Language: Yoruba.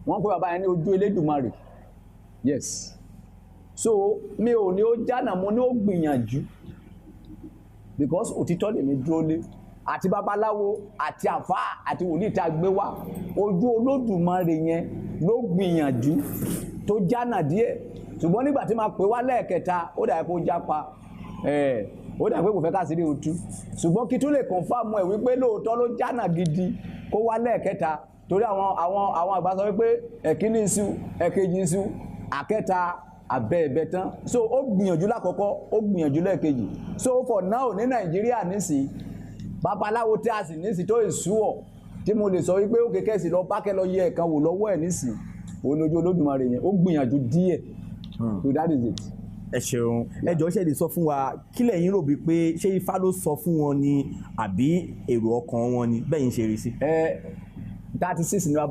Wọ́n pè bàbá yẹn ní ojú Elédùmarè. Yes, so mi ò ní ó jánà, mo ní ó gbìyànjú, because òtítọ́ lèmi dúró lé. Àti babaláwo àti àfáà àti wòlíì tá a gbé wá, ojú Olódùmarè yẹn ló gbìyànjú tó jánà díẹ̀. Ṣùgbọ́n nígbà tí máa pè wá lẹ́ẹ̀kẹta, ó dà pé ó jápa ẹ̀, ó dà pé kò fẹ́ ká sí rí otu. Ṣùgbọ́n kí tún lè confirm ẹ̀ wípé lóòótọ́ ló jánà gidi, kó wá lẹ́ẹ̀kẹta, torí àwọn àgbà sọ wípé ẹ̀kíní iṣu, ẹ̀kejì iṣu, àkẹta abẹ́ ẹ̀bẹ̀ tán. So ó gbìyànjú lákọ̀ọ́kọ́, ó gbìyànjú lẹ́ẹ̀kejì. So for now, ní Nàìjíríà nísìnyí, babaláwo tí a sì nísìnyí tó ìṣúwọ̀ tí mo lè sọ wípé ó kékẹ́ sí lọ bá kẹ́ lọ yẹ ẹ̀kan wò lọ́wọ́ ẹ̀ nísìnyí, òun lójú Olódùmarè yẹn, ó gbìyànjú díẹ̀. So that is it. Ẹ ṣeun. Ẹ jọ̀ọ́, ṣe lè sọ fún wa, kí lẹ̀yin rò bíi pé ṣé Ifá ló sọ fún wọn ni àbí èrò ọkàn wọn ni bẹ́ẹ̀ yín ṣe rí sí? Ẹ 36 ni bàbá.